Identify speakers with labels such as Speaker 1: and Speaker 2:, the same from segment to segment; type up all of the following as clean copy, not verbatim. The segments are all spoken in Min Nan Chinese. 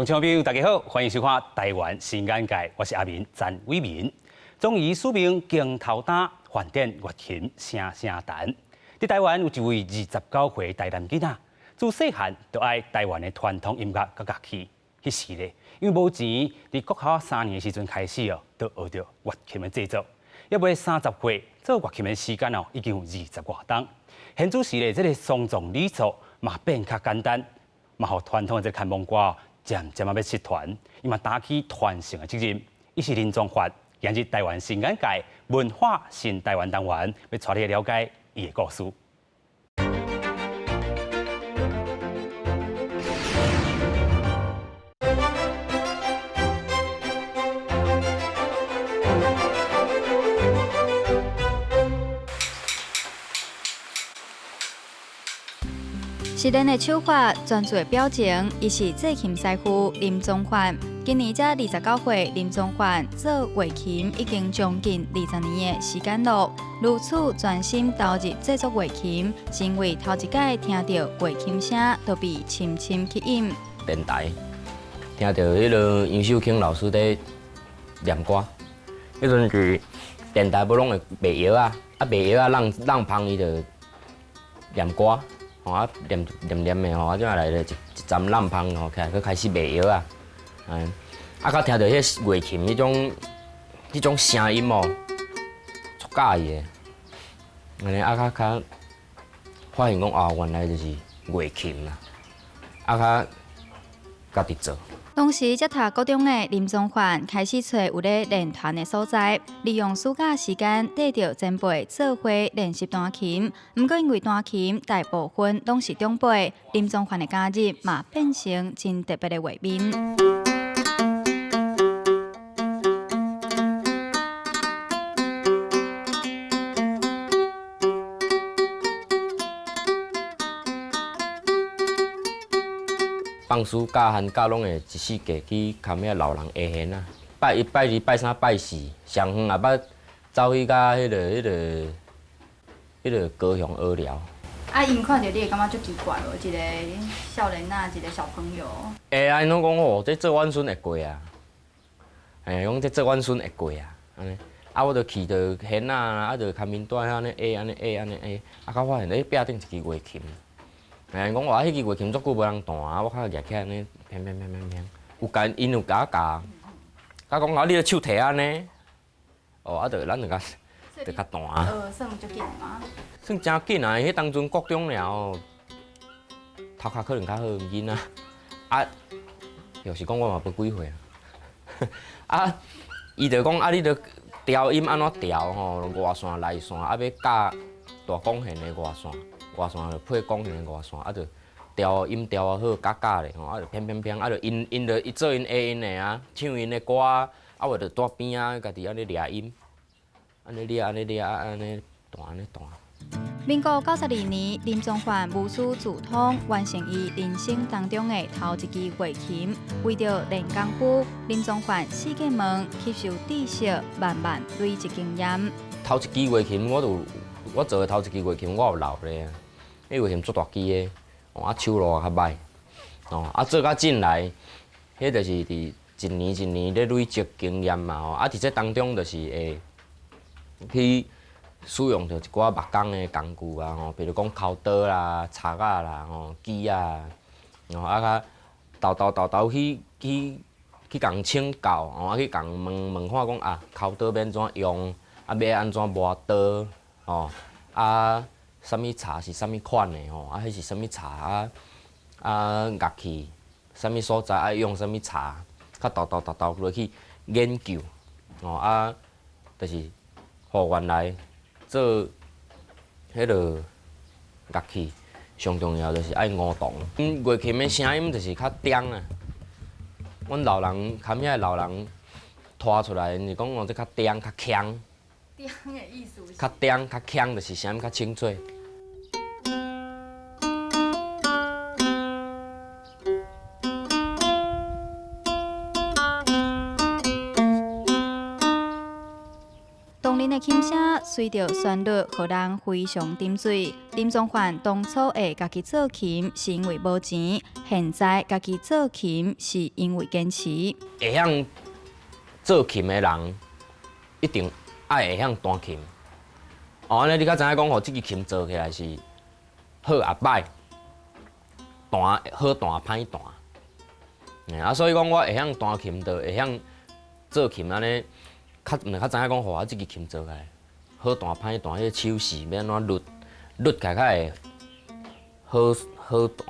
Speaker 1: 觀眾朋友，大家好，歡迎收看《台灣新眼界》，我是阿明詹偉民。忠於使命肩頭擔，梵典月琴聲聲彈。佇台灣有一位29歲台南囡仔，自細漢就愛台灣的傳統音樂佮樂器。彼時咧，因為無錢，佇國校3年的時陣開始哦，就學著月琴的製作。猶未30歲，做月琴的時間哦，已經有20外冬。現此時咧，這个喪葬禮數嘛變較簡單，嘛予傳統的這个牽亡歌漸漸仔欲失傳，伊嘛擔起傳承的責任。伊是林宗發，今日台灣新眼界文化新台灣單元，欲帶你來了解伊的故事。
Speaker 2: 熟練的手法，專注的表情，伊是製琴師傅林宗範。今年才29歲，林宗範做月琴已經將近20年的時間咯。如此專心投入製作月琴，成為頭一擺聽著月琴聲，就被深深吸引。
Speaker 3: 電台聽著彼个楊秀卿老師佇念歌，彼陣是電台無攏會賣藥仔，啊賣藥仔讓芳伊就念歌。吼啊念念念的吼，啊這下來咧一一站浪芳吼起來，閣開始賣藥仔，哎，啊，閣聽著彼個月琴彼種聲音哦，足佮意的，按呢啊較較發現講哦，原來就是月琴啦，啊較家己做。
Speaker 2: 當時才讀高中的林宗範開始揣有咧練團的所在，利用暑假時間綴著前輩做伙練習彈琴。毋過因為彈琴大部分攏是長輩，林宗範的加入嘛變成真特別的畫面。
Speaker 3: 放暑假、寒假攏會一四季去崁遐老人下弦仔，拜一、拜二、拜三、拜四，上遠也捌走去到彼个高雄蚵寮。
Speaker 2: 啊，𪜶看著你會感覺足奇怪無？一个少年仔，一个小朋友。
Speaker 3: 會啊，𪜶攏講吼，這做阮孫會過啊，嘿，講這做阮孫會過啊，按呢。啊，我就去著弦仔，啊，就牽面帶按呢下，按呢下，按呢下，啊，到發現咧壁頂一支月琴。嘿，講哇，彼支月琴足久無人彈啊，我較舉起來按呢，砰砰砰砰砰，有共𪜶有共我教，佮講啊，你的手提按呢，哦，啊，就咱就較就較彈。
Speaker 2: 算足緊嗎？
Speaker 3: 算誠緊啊！彼當陣國中爾吼，頭殼可能較好，囡仔啊，就是講我嘛無幾歲啊。啊，伊就講啊，你著調音按怎調吼，外線內線啊，欲教大管弦的外線。外線就配管弦的外線，啊，就調音調好，夾夾咧吼，啊，就砰砰砰，啊，就𪜶𪜶就伊做𪜶下𪜶的啊，唱𪜶的歌，啊，我就蹛邊仔，家己按呢掠音，按呢掠，按呢掠，啊，按呢彈，按呢彈。
Speaker 2: 民國92年，林宗範無師自通完成伊人生當中的頭一支月琴。為著練功夫，林宗範四界問吸收知識，慢慢累積經驗。
Speaker 3: 頭一支月琴，我就我做的頭一支月琴，我有留咧啊。彼月琴足大支的，哦，啊手路也較䆀，哦，啊做較進來，彼就是佇一年一年咧累積經驗嘛吼，啊佇這當中就是會去使用著一寡木工的工具啊吼，比如講鉤刀啦、鑿仔啦、吼鋸仔，吼啊較沓沓沓沓去去去共請教，吼啊去共問問看講啊，鉤刀欲按怎用，啊欲按怎磨刀，吼啊。啥物鑿是啥物款的吼？啊，彼是啥物鑿啊？啊，樂器啥物所在愛用啥物鑿？較沓沓沓沓落去研究，吼啊，就是予原來做彼个樂器上重要就是愛梧桐。月琴的聲音就是較嗲啊。阮老人崁遐老人拖出來，𪜶是講哦，這較嗲較鏘。
Speaker 2: 嗲的意思是？
Speaker 3: 較嗲較鏘，就是聲音較清脆。
Speaker 2: 當年的琴聲隨著旋律，予人非常沉醉。林宗範當初會家己做琴，是因為無錢；現在家己做琴，是因為堅持。
Speaker 3: 會曉做琴的人，一定愛會曉彈琴。哦，按呢你較知影講，吼，這支琴做起來是好抑歹，彈好彈歹彈。啊，所以講我會曉彈琴，就會曉做琴按呢。較毋較知影講，吼，啊，這支琴做起來好彈歹彈，彼個手勢欲按怎律，律起來較會好好彈。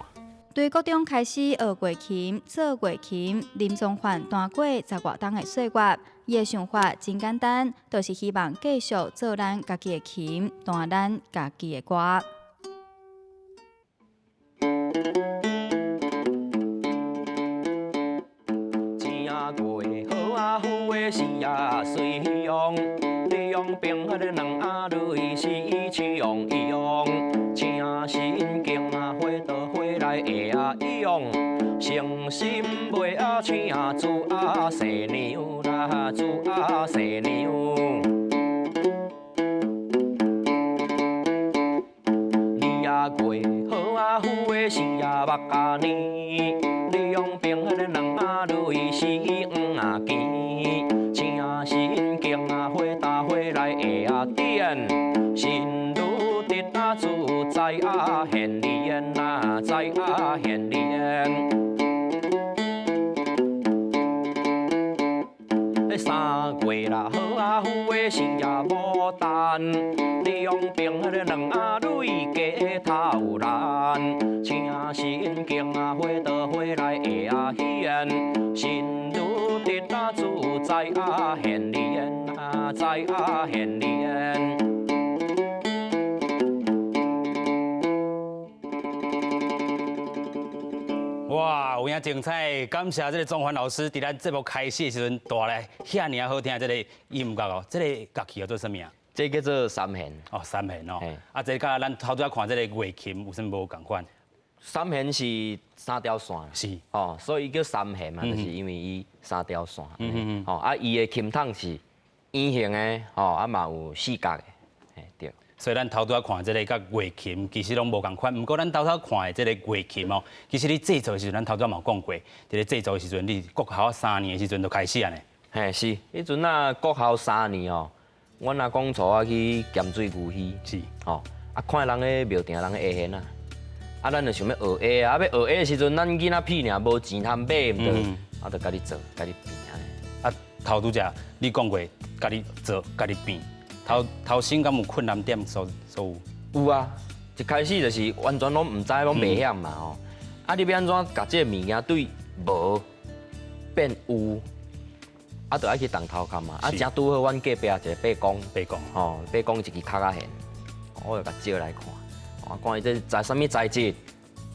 Speaker 2: 對國中開始學月琴、做月琴，林宗範彈過十外冬的歲月，伊的想法真簡單，就是希望繼續做咱家己的琴，彈咱家己的歌。
Speaker 4: 是用，兩邊兩仔淚是唱用，請神經啊，花到花來會啊用，誠心袂啊請主啊細娘啦，主啊細娘。你啊月好啊富的是啊目仔年，兩邊兩仔淚是黃啊甜。神經啊，花搭花來會啊點，心愈直啊自在啊現蓮啊，在啊現蓮。三月啦，好啊，富的是啊牡丹，兩邊兩仔淚加頭難，請神經啊，花到花來會啊現，心愈直啊自在啊現蓮啊，在啊現蓮。
Speaker 1: 哇，有影精彩！感謝這個宗範老師，佇咱節目開始的時陣帶來遐爾好聽的這個音樂哦。這個樂器叫做啥物啊？
Speaker 3: 這叫做三弦。
Speaker 1: 哦，三弦哦。啊，這佮咱頭拄仔看這個月琴有啥物無仝款？
Speaker 3: 三弦是三條線。
Speaker 1: 是。
Speaker 3: 哦，所以叫三弦嘛，就是因為伊三條線。哦，啊，伊的琴筒是圓形的，吼，啊嘛有四角的，嘿，對。
Speaker 1: 所以咱頭拄仔看這個佮月琴其實攏無仝款，毋過咱頭拄看的這個月琴哦，其實你製作的時陣，咱頭拄仔嘛有講過，佇咧製作的時陣，你國校三年的時陣就開始按呢。
Speaker 3: 嘿，是，彼陣啊國校三年哦，阮阿公帶我去鹹水牛墟，
Speaker 1: 是，
Speaker 3: 吼，啊看人咧廟埕人咧下弦啊，啊咱就想欲學下啊，欲學下的時陣，咱囡仔屁爾無錢通買，毋對，啊就家己做，家己變按呢。
Speaker 1: 啊頭拄才你講過，家己做，家己變。頭頭先敢有困難點所所有？
Speaker 3: 有啊，一開始就是完全攏毋知，攏袂曉嘛吼。啊，你欲按怎共這个物件對無變有？啊，就愛去動頭殼嘛。啊，正拄好，阮隔壁一个伯公，
Speaker 1: 伯公
Speaker 3: 吼，伯公一支敲仔弦，我就共借來看，我看伊這材啥物材質，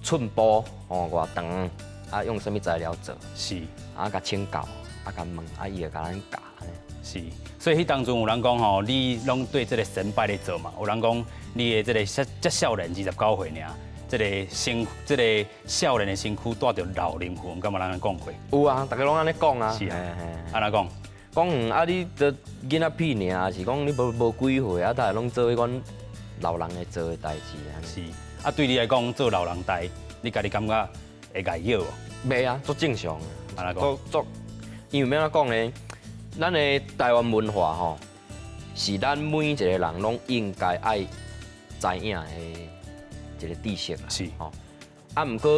Speaker 3: 寸步吼偌長，啊用啥物材料做？
Speaker 1: 是。
Speaker 3: 啊，共請教，啊，共問，啊，伊會共咱教。
Speaker 1: 是，所以彼當陣有人講吼，你攏對這個先輩咧做嘛？有人講你的這個遮少年29歲爾，這個身，這個少年的身軀帶著老靈魂，敢有人按呢講過？
Speaker 3: 有啊，逐家攏按呢講啊。
Speaker 1: 是啊，按怎講？
Speaker 3: 講啊，你這囡仔屁爾，抑是講你無無幾歲啊，逐家攏做彼款老人會做的代誌啊。
Speaker 1: 是，啊，對你來講做老人代，你家己感覺會礙意無？
Speaker 3: 袂啊，足正常。
Speaker 1: 按怎講？
Speaker 3: 足，因為欲按怎講呢？咱的台灣文化吼，是咱每一個人攏應該愛知影的一個知識啦。
Speaker 1: 是
Speaker 3: 吼，啊，毋過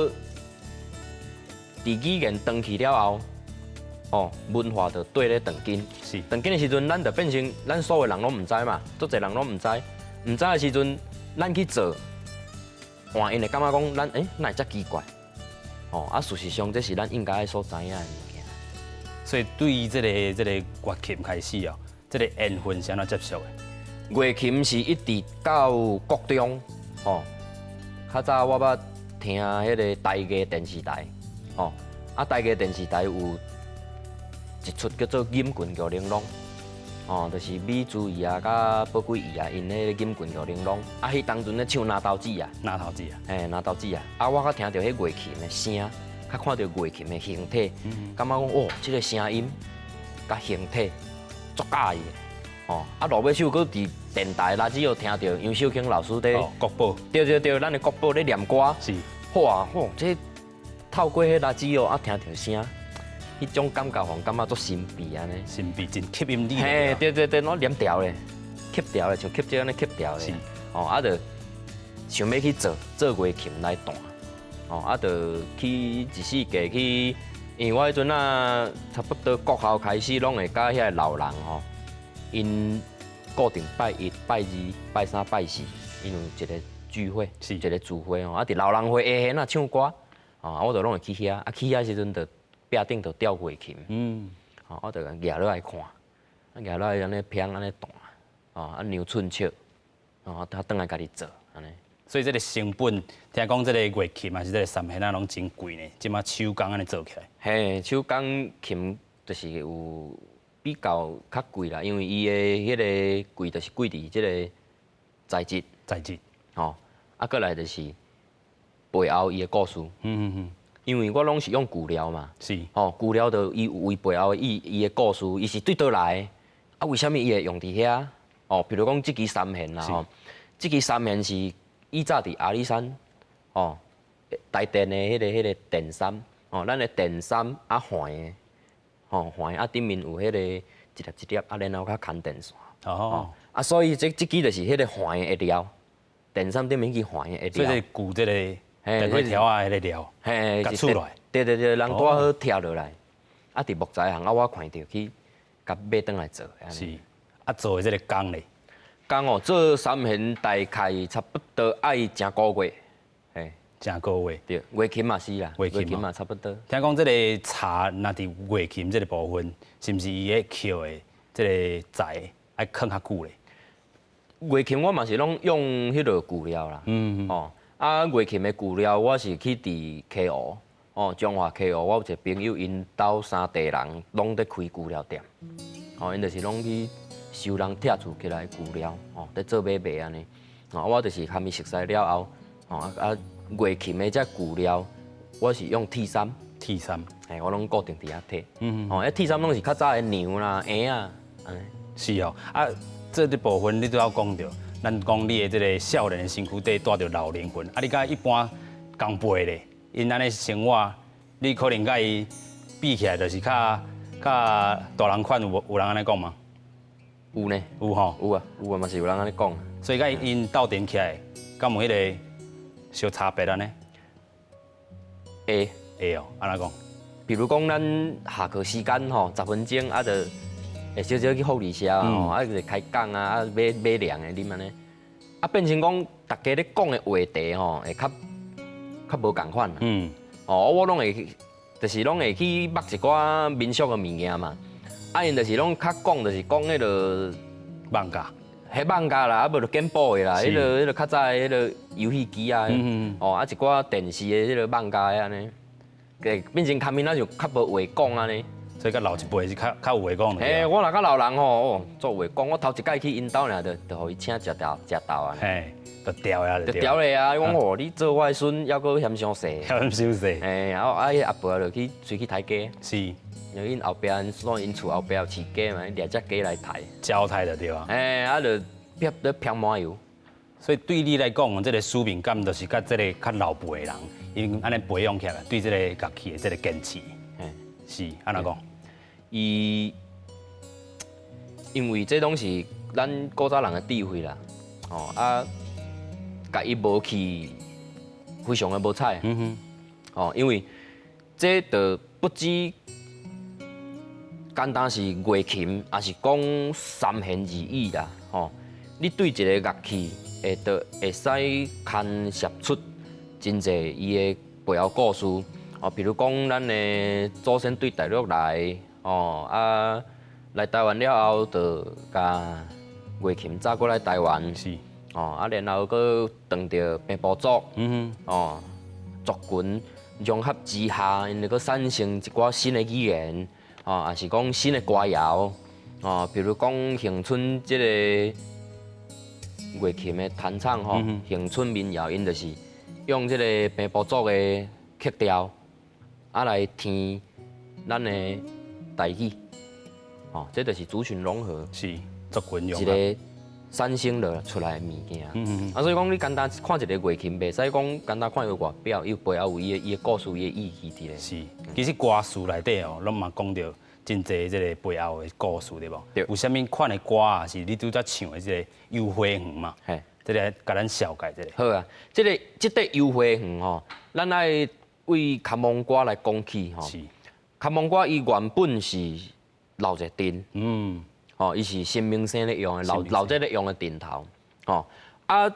Speaker 3: 佇語言斷去了後，哦，文化就綴咧斷根。
Speaker 1: 是
Speaker 3: 斷根的時陣，咱就變成咱所有人攏毋知嘛，足濟人攏毋知，毋知的時陣，咱去做，換𪜶會感覺講咱欸，哪會遮奇怪？哦，啊，事實上這是咱應該愛所知影的物件。
Speaker 1: 所以對於這個月琴開始哦，這個緣分是按怎接觸的？
Speaker 3: 月琴是一直到國中，吼，較早我捌聽彼個台藝電視台，吼，啊台藝電視台有一齣叫做《錦裙橋玲瑯》，吼，就是美珠姨啊、佮寶貴姨啊，𪜶彼個錦裙橋玲瑯，啊，彼當陣咧唱拿刀子啊，
Speaker 1: 拿刀子啊，
Speaker 3: 嘿，拿刀子啊，啊，我較聽著彼月琴的聲。較看著月琴的形體，感覺講哦，這個聲音佮形體足佮意的，吼，啊落尾首閣佇電台拉子又聽著楊秀卿老師佇
Speaker 1: 國寶，
Speaker 3: 對對對，咱的國寶咧念歌，哇吼，這透過彼拉子哦，啊聽著聲，彼種感覺予人感覺足神秘按呢。
Speaker 1: 神秘真吸引你。
Speaker 3: 嘿，對對對，攏黏牢咧，吸牢咧，像吸這按呢吸牢咧。哦，啊就想欲去做做月琴來彈，哦，啊就去一四界去，因為我彼陣啊，差不多國校開始攏會佮遐个老人吼，𪜶固定拜一、拜二、拜三、拜四，𪜶有一個聚會，一個聚會吼，啊佇老人會下弦啊唱歌，哦，我就攏會去遐，啊去遐時陣就壁頂就吊月琴，吼，我就舉落來看，啊舉落來按呢偏按呢彈，哦，啊量寸尺，哦，啊轉來家己做，按呢。
Speaker 1: 所以這个成本，聽講這个月琴還是這个三弦仔攏真貴呢，這馬手工按呢做起來。
Speaker 3: 嘿，手工琴就是有比較較貴啦，因為伊的彼个貴就是貴佇這个材質。
Speaker 1: 材質。
Speaker 3: 吼，啊，閣來就是背後伊的故事。因為我攏是用舊料嘛。吼，舊料就伊有伊背後的伊伊的故事，伊是對佗來的？啊，為啥物伊會用佇遐？哦，比如講這支三弦啦，吼，這支三弦是以早佇阿里山，哦，台電的彼个電杉，哦，咱的電杉啊橫的，吼橫啊頂面有彼个一粒一粒，啊然後較牽電線。啊，所以這支就是彼个橫的料，電杉頂面去橫的料。
Speaker 1: 所以舊這個電火條仔彼个料，共取來。
Speaker 3: 對對對，人拄好拆落來，啊佇木材行啊，我看著去共買轉來做。
Speaker 1: 是，啊做的這个工咧？
Speaker 3: 工哦，做三弦大概差不多愛一個月，嘿，
Speaker 1: 一個月。
Speaker 3: 對，月琴嘛是啦，
Speaker 1: 月琴
Speaker 3: 嘛差不多。
Speaker 1: 聽講這个柴若佇月琴這个部分，是毋是伊咧抾的這个材愛囥較久咧？
Speaker 3: 月琴我嘛是攏用彼个舊料啦，哦，啊月琴的舊料我是去佇溪湖，哦，彰化溪湖，我有一個朋友，𪜶兜三地人攏佇開舊料店，哦，𪜶就是攏去收人拆厝起來舊料，哦，佇做買賣按呢，哦，我就是含伊熟似了後，哦啊月琴的這舊料，我是用鐵杉，
Speaker 1: 鐵杉，
Speaker 3: 嘿，我攏固定佇遐提，哦，彼鐵杉攏是較早的娘啦、嬰仔，按呢。
Speaker 1: 是哦，啊，這个部分你拄仔講著，咱講你的這个少年的身軀底帶著老靈魂，啊，你佮一般仝輩咧，𪜶按呢生活，你可能佮伊比起來，就是較較大人款，有無有人按呢講嗎？
Speaker 3: 有呢，
Speaker 1: 有吼，
Speaker 3: 有啊，有啊，嘛是有人按呢講。
Speaker 1: 所以佮𪜶鬥陣起來，敢有彼个小差別按呢？
Speaker 3: 會。
Speaker 1: 會哦，按怎講？
Speaker 3: 比如講，咱下課時間吼，10分鐘啊，就會小小去福利社吼，啊就開講啊，啊買買涼的啉按呢，啊變成講逐家咧講的話題吼，會較較無仝款。哦，我攏會，就是攏會去捌一寡民俗的物件嘛。啊，𪜶就是攏較講，就是講彼个
Speaker 1: 艋舺，
Speaker 3: 彼艋舺啦，啊無就簡報的啦，彼个較早的彼个遊戲機啊，哦，啊一寡電視的彼个艋舺的按呢，會變成較面仔就較無話講按呢。
Speaker 1: 所以佮老一輩是較較有話講的。
Speaker 3: 嘿，我若佮老人吼，哦，足有話講。我頭一擺去𪜶兜爾，就就予伊請食豆食豆啊。
Speaker 1: 嘿，就牢啊，
Speaker 3: 就牢咧啊！伊講哦，你做我的孫，猶閣嫌傷細。
Speaker 1: 嫌傷細。
Speaker 3: 嘿，啊啊，彼阿婆就去隨去刣雞。因為𪜶後壁，所以𪜶厝後壁有飼雞嘛，掠隻雞來刣。
Speaker 1: 交刣就對啊。
Speaker 3: 嘿，啊就煸咧煸麻油。
Speaker 1: 所以對你來講，這个使命感就是佮這个較老輩的人，𪜶按呢培養起來，對這个樂器的這个堅持。
Speaker 3: 嘿，
Speaker 1: 是按怎講？
Speaker 3: 伊因為這攏是咱古早人的智慧啦，哦啊，共伊無去，非常的無彩。哦，因為這就不止簡單是月琴，抑是講三弦而已啦。吼，你對一个樂器會著會使牽涉出真濟伊的背後故事。哦，比如講咱的祖先對大陸來。哦啊，來台灣了後，就共月琴載過來台灣。哦啊，然後閣當著平埔族。哦，族群融合之下，𪜶就閣產生一寡新的語言。哦，抑是講新的歌謠。哦，比如講恆春這个月琴的彈唱吼，恆春民謠，𪜶就是用這个平埔族的曲調，啊來填咱的台語，哦，這就是族群融合。
Speaker 1: 族群
Speaker 3: 一个產生落出來的物件。啊，所以講你簡單看一个月琴，袂使講簡單看伊外表，伊背後有伊的故事、伊的意義佇咧。
Speaker 1: 是，其實歌詞內底哦，攏嘛講著真濟這个背後的故事，對無？
Speaker 3: 對。
Speaker 1: 有啥物款的歌啊？是你拄才唱的這个幽花園嘛？
Speaker 3: 嘿。
Speaker 1: 這个共咱紹介這个。
Speaker 3: 好啊，這塊幽花園吼，咱愛為牽亡歌來講起吼。
Speaker 1: 是。
Speaker 3: 牽亡歌伊原本是老熱陣，吼，伊是神明星咧用的，老老者咧用的陣頭，吼啊，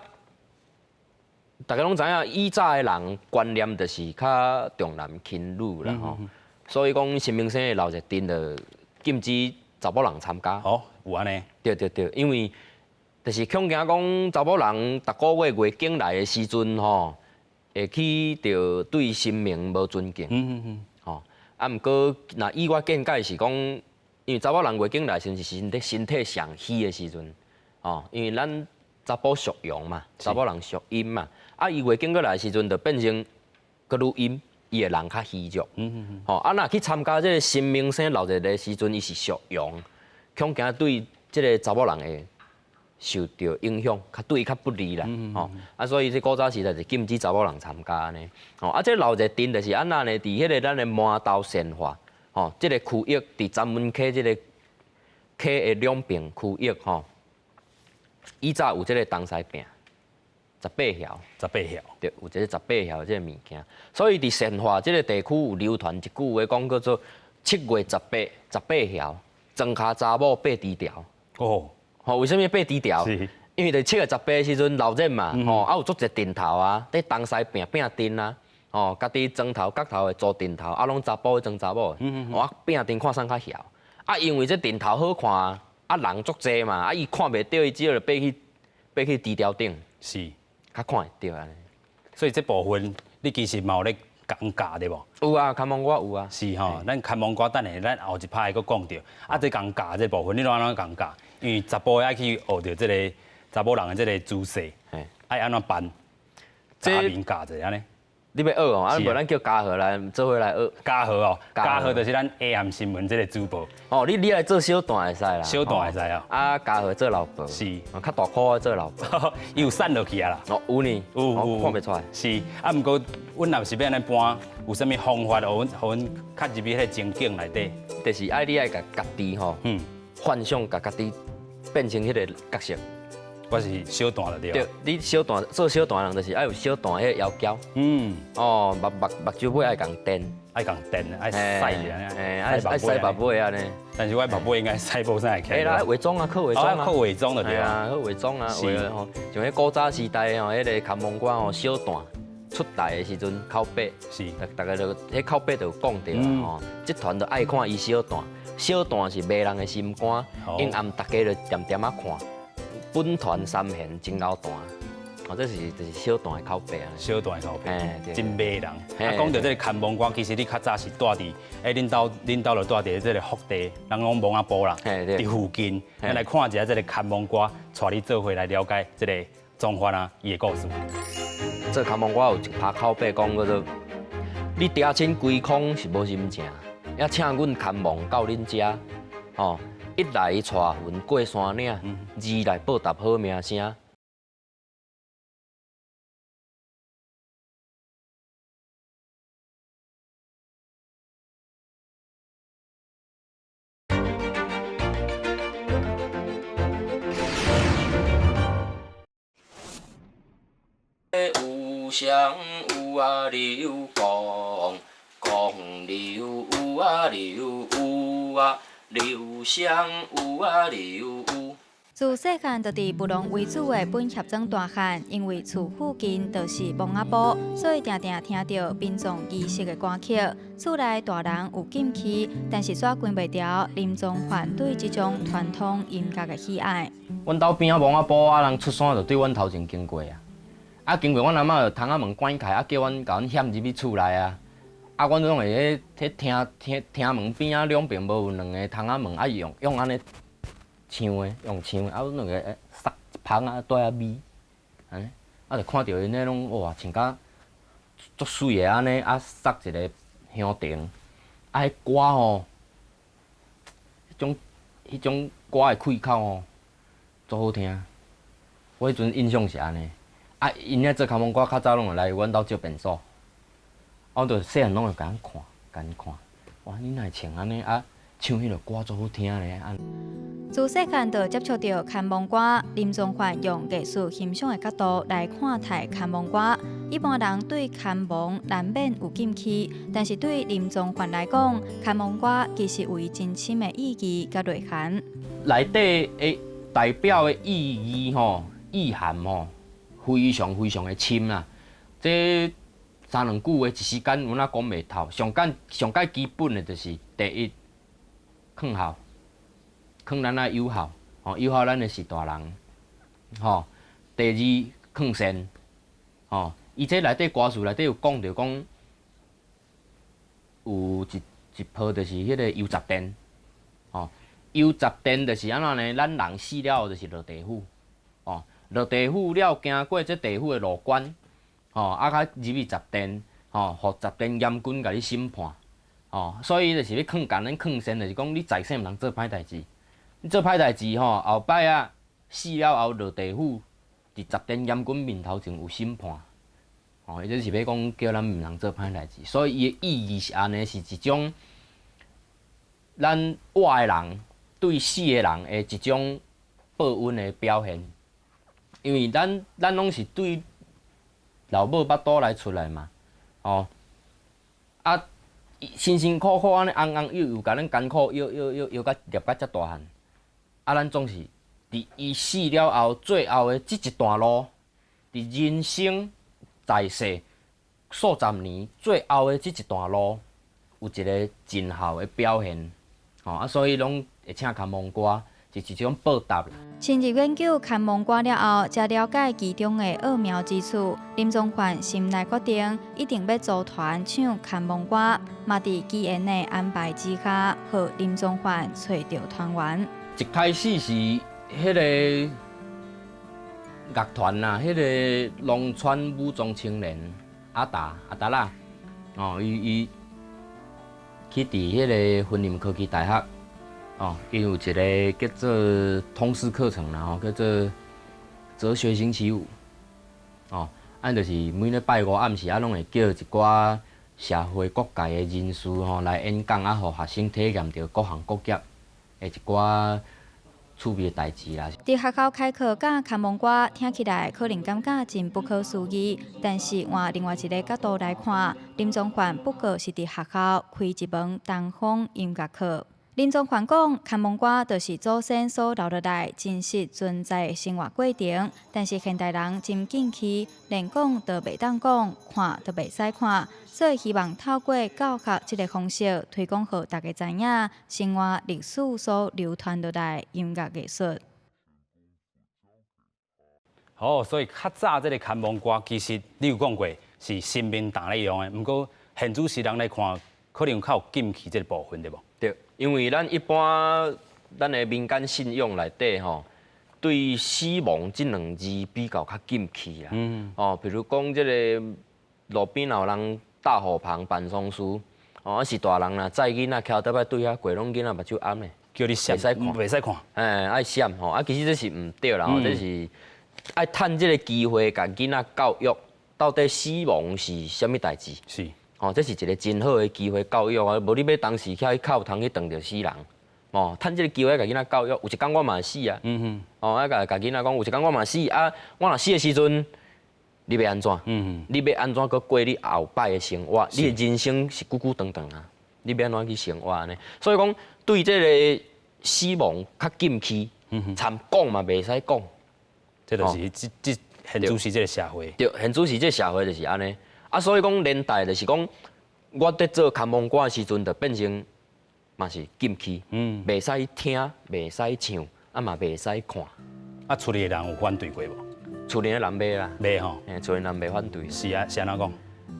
Speaker 3: 大家攏知影，以早的人觀念就是較重男輕女啦，吼，所以講神明星的老熱陣就禁止查某人參加。
Speaker 1: 哦，有按呢？
Speaker 3: 對對對，因為就是恐驚講查某人逐个月月經來的時陣吼，會去著對神明無尊敬。吼，啊，毋過若以我見解是講，因為查某人月經來時陣是身體上虛的時陣，吼，因為咱查埔屬陽嘛，查某人屬陰嘛，啊，伊月經過來的時陣就變成閣愈陰，伊的人較虛弱。吼，啊，若去參加這个神明星鬧熱的時陣，伊是屬陽，恐驚對這个查某人會受著影響，較對伊較不利啦。吼，啊，所以這古早時代就禁止查某人參加按呢。吼，啊，這鬧熱陣就是按怎呢？佇彼个咱的饃頭善化，吼，這个區域佇專門溪這个溪的兩邊區域吼，以早有這个東西餅，十八條，
Speaker 1: 十八條，
Speaker 3: 對，有這个十八條這个物件。所以佇善化這个地區有流傳一句話，講叫做7月18，十八條，莊跤查某爬豬條。
Speaker 1: 哦。
Speaker 3: 吼，為啥物爬豬條？因為佇7月18的時陣鬧熱嘛，吼，啊有足濟陣頭啊，佇東西拚拚陣啊，吼，家己莊頭角頭會組陣頭，啊攏查埔裝查某的，啊拚陣看啥較囂，啊因為這陣頭好看，啊人足濟嘛，啊伊看袂著，伊只好就爬去豬條頂，較看會著按呢。
Speaker 1: 所以這部分你其實嘛有咧講教對無？
Speaker 3: 有啊，牽亡歌有啊。
Speaker 1: 是吼，咱牽亡歌等下咱後一擺閣講著，啊這共教這部分你攏按怎共教？因為查埔愛去學著這个查某人的這个姿勢，愛按怎扮？這面教者按呢？
Speaker 3: 你欲學哦？啊，無咱叫嘉禾來做伙來學。
Speaker 1: 嘉禾哦，嘉禾就是咱 AM 新聞這个主播。
Speaker 3: 哦，你來做小段會使啦。
Speaker 1: 小段會使哦。
Speaker 3: 啊，嘉禾做老婆。
Speaker 1: 是。
Speaker 3: 較大箍的做老婆。
Speaker 1: 伊有瘦落去啊啦。
Speaker 3: 哦，有呢。
Speaker 1: 有有。
Speaker 3: 看袂出來。
Speaker 1: 是，啊，毋過阮若是欲按呢搬，有啥物方法，予阮較入去彼个情景內底？
Speaker 3: 就是愛你愛共家己吼，幻想共家己變成彼个角色。
Speaker 1: 我是小段就對。
Speaker 3: 對，你小段做小段人，就是愛有小段彼个腰嬌。哦，目睭尾愛共電。
Speaker 1: 愛共電，愛駛者，
Speaker 3: 愛駛目尾按呢。
Speaker 1: 但是我目尾應該駛無啥會起來。
Speaker 3: 會啦，化妝啊，靠化妝啊。
Speaker 1: 靠化妝就對
Speaker 3: 啊，靠化妝啊，化吼，像彼古早時代吼，彼个牽亡歌吼，小段出台的時陣口碑，逐家就彼口碑就有講著啊吼，這團就愛看伊小段，小段是迷人的心肝，陰暗逐家就恬恬仔看。本團三弦真𠢕彈，哦，這是就是小段的口碑啊。
Speaker 1: 小段的口碑，真迷人。啊，講著這个牽亡歌，其實你較早是住佇，恁兜恁兜就住佇這个福地，人講墓仔埔啦，佇附近，咱來看一下這个牽亡歌，帶你做伙來了解這个宗範啊，伊的故事。
Speaker 3: 這牽亡歌有一拍口碑講叫做，你爹親歸空是無心情，也請阮牽亡到恁遮，吼。一來帶魂過山嶺，二來報答好名聲。有相有啊流講，講流有啊流有啊。劉湘有啊劉有。
Speaker 2: 自細漢就佇布農為主的本協莊大漢，因為厝附近就是墓仔埔，所以定定聽著殯葬儀式的歌曲。厝內大人有禁忌，但是煞關袂牢林宗範對這種傳統音樂的喜愛。
Speaker 3: 阮兜邊仔墓仔埔啊，人出山就對阮頭前經過啊，啊經過阮阿嬤就窗仔門關開，啊叫阮共阮掀入去厝內啊。啊，阮攏會彼廳門邊仔兩邊無有兩个窗仔門，啊用按呢唱的，用唱的，啊阮兩个塞一芳仔蹛仔味，按呢，啊就看著𪜶咧攏哇穿甲足媠的按呢，啊塞一个香肠，啊彼歌吼，彼種歌的開口吼，足好聽。我彼陣印象是按呢，啊，𪜶遐做牽亡歌較早攏會來阮兜借便所，我就細漢攏會共𪜶看，共𪜶看，哇，你哪會穿按呢？啊，唱彼个歌足好聽咧。啊，
Speaker 2: 自細漢就接觸著牽亡歌，林宗範用藝術欣賞的角度來看待牽亡歌。一般人對牽亡難免有禁忌，但是對林宗範來講，牽亡歌其實有伊真深的意義佮內涵。
Speaker 3: 內底的代表的意義吼、意涵吼，非常非常的深啦。這三兩句話一時間有哪講袂透。上簡上蓋基本的就是第一，勸孝，勸咱愛友孝，吼友孝咱的序大人，吼。第二，勸善，吼。伊這內底歌詞內底有講著講，有一鋪就是彼个幽十殿，吼。幽十殿就是按怎呢？咱人死了後就是落地府，哦，落地府了，經過這地府的路關，吼，啊，較入去十殿，吼，予十殿閻君共你審判，吼，所以就是欲勸共咱勸善，就是講你在世毋通做歹代誌，你做歹代誌吼，後擺啊死了後落地府，佇十殿閻君面頭前有審判，吼，伊這是欲講叫咱毋通做歹代誌，所以伊的意義是按呢，是一種咱活的人對死的人的一種報恩的表現，因為咱攏是對老母腹肚來出來嘛，吼，啊，辛辛苦苦按呢尪尪幼幼，共咱艱苦養養養養甲捏甲遮大漢，啊，咱總是佇伊死了後最後的這一段路，佇人生在世數十年最後的這一段路，有一个盡孝的表現，吼啊，所以攏會請牽亡歌，是一種報答。
Speaker 2: 深入研究牽亡歌了後，才了解其中的奧妙之處。林宗範心內決定，一定欲組團唱牽亡歌，嘛佇機緣的安排之下，予林宗範揣著團員。
Speaker 3: 一開始是彼个樂團啦，彼个農村武裝青年阿達阿達啦，哦，伊去佇彼个雲林科技大學。哦，伊有一个叫做通識課程啦，吼，叫做哲學星期五。哦，按就是每禮拜五暗時啊，攏會叫一寡社會各界的人士吼來演講，啊，予學生體驗著各行各業的一寡趣味的代誌啦。
Speaker 2: 佇學校開課教牽亡歌，聽起來可能感覺真不可思議，但是換另外一个角度來看，林宗範不過是佇學校開一門東方音樂課。林宗範講，牽亡歌就是祖先所留落來真實存在的生活過程，但是現代人真禁忌，連講都袂當講，看都袂使看，所以希望透過教學這个方式，推廣予大家知影生活歷史所流傳落來音樂藝術。
Speaker 1: 好，所以較早這个牽亡歌，其實你有講過是神明擔咧用的，毋過現主時人來看，可能較有禁忌這个部分，對無？
Speaker 3: 對，因為咱一般咱的民間信仰內底吼，對死亡這兩字比較較禁忌啦。哦，比如講這个路邊若有人搭雨棚辦喪事，哦，啊是大人若載囡仔徛倒擺對遐過，攏囡仔目睭翕的，
Speaker 1: 叫你閃，
Speaker 3: 袂使看，
Speaker 1: 袂使看。
Speaker 3: 哎，愛閃吼，啊，其實這是毋對啦，吼，這是愛趁這个機會共囡仔教育，到底死亡是啥物代誌。哦，這是一个真好的機會教育啊！無你欲當時去教堂去撞著死人，哦，趁這个機會共囡仔教育。有一工我嘛會死啊！哦，啊，共囡仔講，有一工我嘛死啊！我若死的時陣，你欲按怎？你欲按怎閣過你後擺的生活？你的人生是久久長長啊！你欲按怎去生活按呢？所以講，對這个死亡較禁忌，參講嘛袂使講。
Speaker 1: 這就是這這現主時這个社會。
Speaker 3: 對，現主時這个社會就是按呢。啊，所以講連帶就是講，我佇做牽亡歌的時陣，就變成嘛是禁忌，袂使聽，袂使唱，啊嘛袂使看。
Speaker 1: 啊，厝裡的人有反對過無？
Speaker 3: 厝裡的人袂啦，
Speaker 1: 袂吼。
Speaker 3: 嘿，厝裡人袂反對。
Speaker 1: 是啊，是按怎講？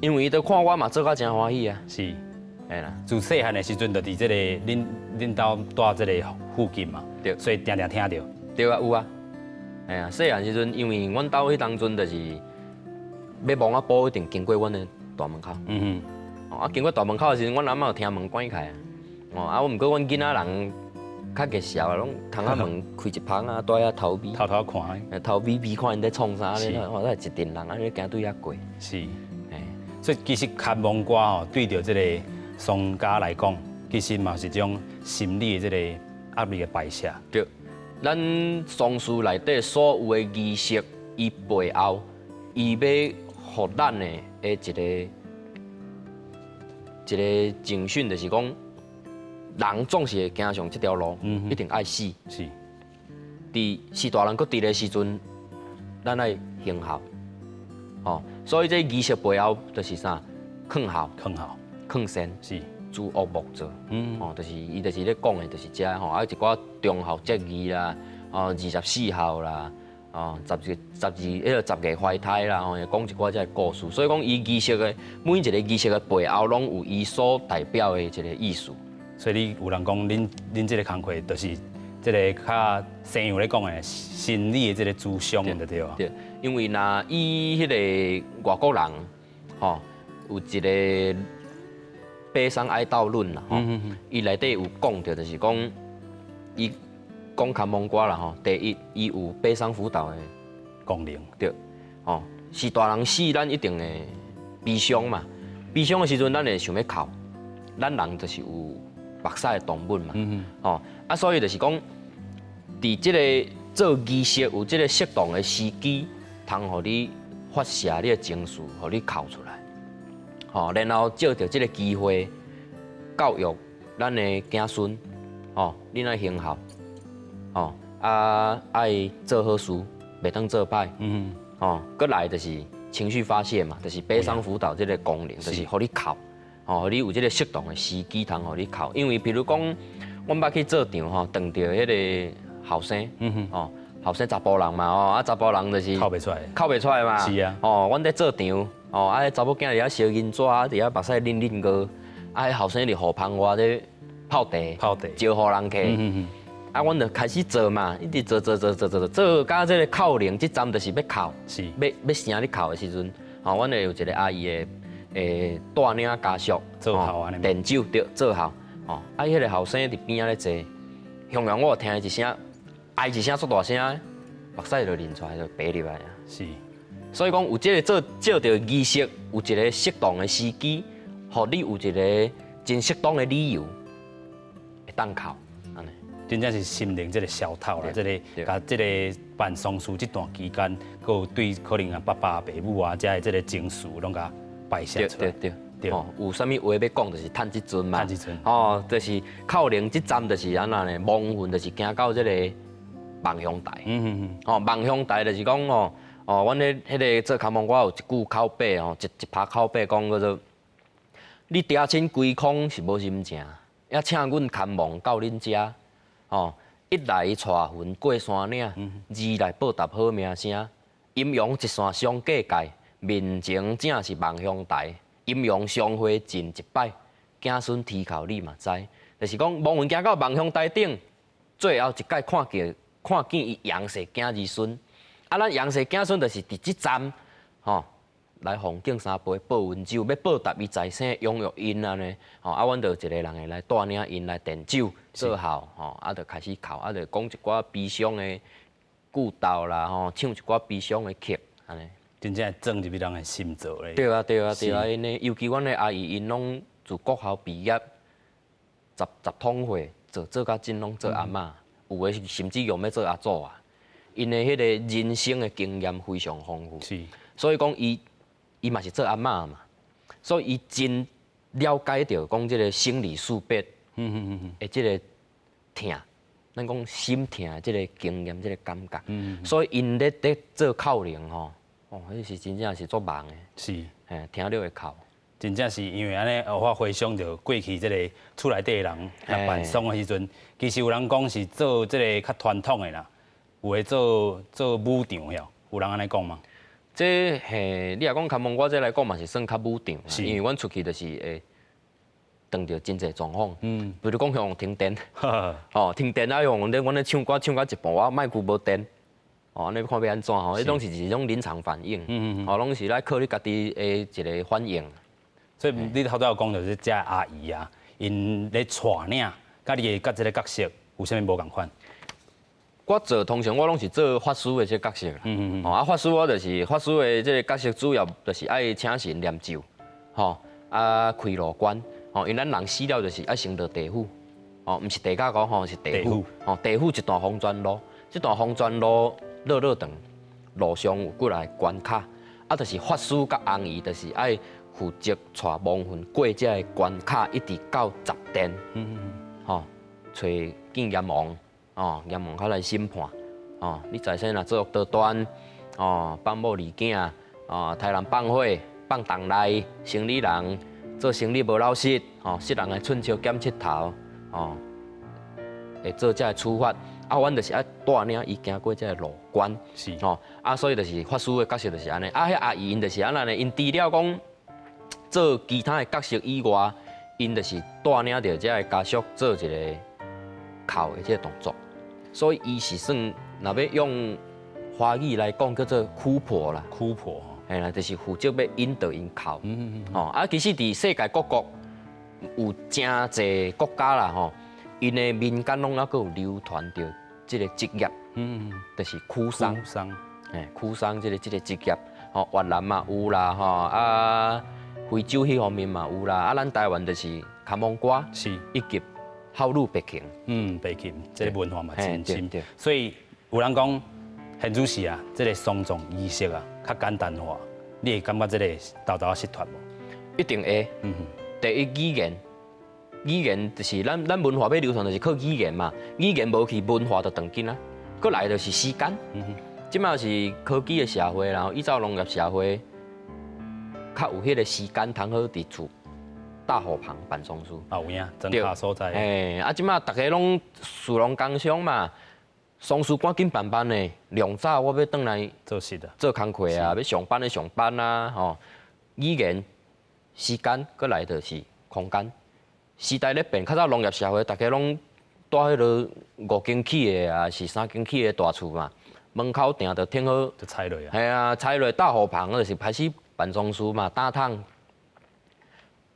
Speaker 3: 因為伊都看我嘛做甲真歡喜啊。嘿啦。
Speaker 1: 自細漢的時陣，就佇這个恁兜蹛這个附近嘛，所以定定聽著。
Speaker 3: 對啊，有啊。嘿啊，細漢時陣，因為阮兜彼當陣就是欲墓仔埔一定經過阮的大門口。哦，啊，經過大門口的時陣，阮阿嬤有聽門關起來。哦，啊，毋過阮囡仔人較熱潲啊，攏窗仔門開一縫啊，蹛遐偷瞄，
Speaker 1: 偷偷看，
Speaker 3: 偷瞄瞄看𪜶咧創啥咧，哇！那一陣人按呢行對遐過。
Speaker 1: 所以其實牽亡歌吼，對著這個喪家來講，其實嘛是一種心理的這個壓力的排泄。
Speaker 3: 對，咱喪事內底所有的儀式，伊背後，伊欲予咱的一个一个警訊，就是講，人總是會行上這條路，一定愛死。佇序大人閣佇的時陣，咱愛行孝。哦，所以這儀式背後就是啥？勸孝、
Speaker 1: 勸孝、
Speaker 3: 勸善、諸惡莫作。哦，就是伊就是咧講的，就是這吼，啊一寡忠孝節義啦，哦24孝啦，哦十二彼个十月懷胎啦，吼，講一寡這个故事。所以講，伊儀式的每一个儀式的背後，攏有伊所代表的一個意思。
Speaker 1: 所以你有人講，恁這个工課就是這个較西洋咧講的心理的這個諮商，對對啊？
Speaker 3: 對，因為若以彼个外國人，吼，有一个悲傷哀悼論啦，吼，伊內底有講著，就是講，伊講牽亡歌啦，吼，第一，伊有悲傷輔導的
Speaker 1: 功能，
Speaker 3: 對，吼，是大人死，咱一定會悲傷嘛，悲傷的時陣，咱會想欲哭，咱人就是有目屎的動物嘛，吼，啊，所以就是講，佇這个做儀式有這个適當的時機，通予你發洩你的情緒，予你哭出來，吼，然後藉著這个機會教育咱的子孫，吼，恁愛行孝，吼，啊，愛做好事，袂當做歹，吼，閣來就是情緒發洩嘛，就是悲傷輔導這个功能，就是予你哭，吼，予你有這个適當的時機通予你哭，因為比如講，阮捌去做場吼，撞著彼个後生，吼，後生查埔人嘛，吼，啊查埔人就是
Speaker 1: 哭袂出來，
Speaker 3: 哭袂出來嘛，吼，阮咧做場，吼，啊，彼查某囝佇遐燒銀紙，啊，佇遐目屎淋淋過，啊，彼後生佇雨棚外咧泡茶，
Speaker 1: 泡茶，
Speaker 3: 招呼人客，啊，阮就開始做嘛，一直做做做做做做，到這个哭靈這站就是欲哭，欲欲聲咧哭的時陣，吼，阮會有一个阿姨的會帶領家屬
Speaker 1: 做孝按呢，
Speaker 3: 奠酒對做孝，吼，啊，彼个後生佇邊仔咧坐，雄雄我有聽伊一聲，哀一聲足大聲，目屎就淋出來就白入來啊。所以講有這个做藉著儀式，有一个適當的時機，予你有一个真適當的理由，會當哭，按呢。
Speaker 1: 真正是心靈這个消透啦，這个共這个辦喪事這段期間，閣有對可能啊爸爸、爸母啊，遮的這个情緒攏共排泄出來。
Speaker 3: 對對對，吼，有啥物話欲講，就是趁這陣嘛。
Speaker 1: 趁這陣。
Speaker 3: 吼，就是哭靈這站，就是按怎呢？亡魂就是行到這个望鄉台。吼，望鄉台就是講吼，哦，阮彼彼个做牽亡歌有一句口白吼，一一拍口白講叫做：你爹親歸空是無心情，猶請阮牽亡到恁遮。吼，一來帶魂過山嶺，二來報答好名聲。陰陽一線相隔界，面前正是望鄉台。陰陽相會盡一擺，子孫啼哭你嘛知。就是講亡魂行到望鄉台頂，最後一擺看見伊楊氏囝兒孫。啊，咱楊氏子孫就是佇這站，吼，來奉敬三杯報恩酒，欲報答伊在生養育𪜶按呢，吼，啊，阮就一個人會來帶領𪜶來奠酒做孝，吼，啊，就開始哭，啊，就講一寡悲傷的故道啦，吼，唱一寡悲傷的曲，按呢。
Speaker 1: 真正鑽入去人的心臟咧。
Speaker 3: 對啊，對啊，對啊，𪜶的尤其阮的阿姨，𪜶攏自國校畢業，十十統歲做做甲盡攏做阿嬤，有的甚至用欲做阿祖啊。𪜶的彼个人生的經驗非常豐富，所以講伊嘛是做阿嬤嘛，所以伊真了解著講這个生離死別，的這个疼，咱講心疼的這个經驗，這个感覺，所以𪜶咧做哭靈吼，哦，彼是真正是足夢的，嘿，聽著會哭。
Speaker 1: 真正是因為按呢，我回想著過去這个厝內底的人，若辦喪的時陣，其實有人講是做這个較傳統的啦，有的做做武場的，有人按呢講嗎？
Speaker 3: 這嘿，你若講牽亡歌這來講嘛是算較武場，因為阮出去就是會碰著真濟狀況，比如講像停電，吼停電啊，用阮咧唱歌唱到一半，我麥克無電，哦，按呢看欲按怎吼，彼攏是一種臨場反應，吼，攏是來靠你家己的一个反應。
Speaker 1: 所以你頭拄仔有講著是遮阿姨啊，𪜶咧帶領，佮你的佮這个角色有有啥物無仝款？
Speaker 3: 我做通常我攏是做法師的這個角色啦。哦，啊，法師我就是法師的這個角色，主要就是愛請神念咒，吼，啊開路關，吼，因為咱人死了就是愛先落地府，哦，毋是地窖講吼，是地府，吼，地府一段黃泉路，這段黃泉路落落長，路上有幾個關卡，啊，就是法師佮紅姨就是愛負責帶亡魂過這个關卡，一直到十殿，吼，揣見閻王。哦，閻王較來審判，哦，你財產若做惡多端，哦，放某離囝，哦，刣人放火，放銅內，生理人做生理無老實，哦，殺人的寸笑減七頭，哦，會做這个處罰。啊，阮就是愛帶領伊行過這个路關，吼，啊，所以就是法師的角色就是按呢。啊，彼阿姨𪜶就是按呢，𪜶除了講做其他的角色以外，𪜶就是帶領著這个家屬做一个哭的這个動作。所以伊是算，若欲用華語來講，叫做哭婆啦。
Speaker 1: 哭婆，
Speaker 3: 嘿啦，就是負責欲引導𪜶哭。吼，啊，其實佇世界各國有誠濟國家啦，吼，𪜶的民間攏猶閣有流傳著這个職業，就是哭喪。
Speaker 1: 哭喪，
Speaker 3: 嘿，哭喪這个職業，吼，越南嘛有啦，吼，啊，非洲彼方面嘛有啦，啊，咱台灣就是牽亡歌，以及孝女白琴。
Speaker 1: 嗯，白琴，這个文化嘛真深。所以有人講，現主時啊，這个喪葬儀式啊，較簡單化，你會感覺這个沓沓仔失傳無？
Speaker 3: 一定會。第一語言，語言就是咱文化欲流傳，就是靠語言嘛。語言無去，文化就斷根啊。閣來就是時間。這馬是科技的社會，然後以前農業社會，較有彼个時間通好佇厝搭雨棚辦喪事。
Speaker 1: 啊有影，莊跤所在。
Speaker 3: 嘿，啊，這馬逐家攏士農工商嘛，喪事趕緊辦辦的，量早我欲轉來
Speaker 1: 做事啊，
Speaker 3: 做工課啊，欲上班的上班啊，吼。語言、時間，閣來就是空間。時代咧變，較早農業社會，逐家攏蹛彼落五間起的啊，是三間起的大厝嘛，門口定就停好，
Speaker 1: 就踩落啊。
Speaker 3: 嘿啊，踩落搭雨棚，就是開始辦喪事嘛，擔桶。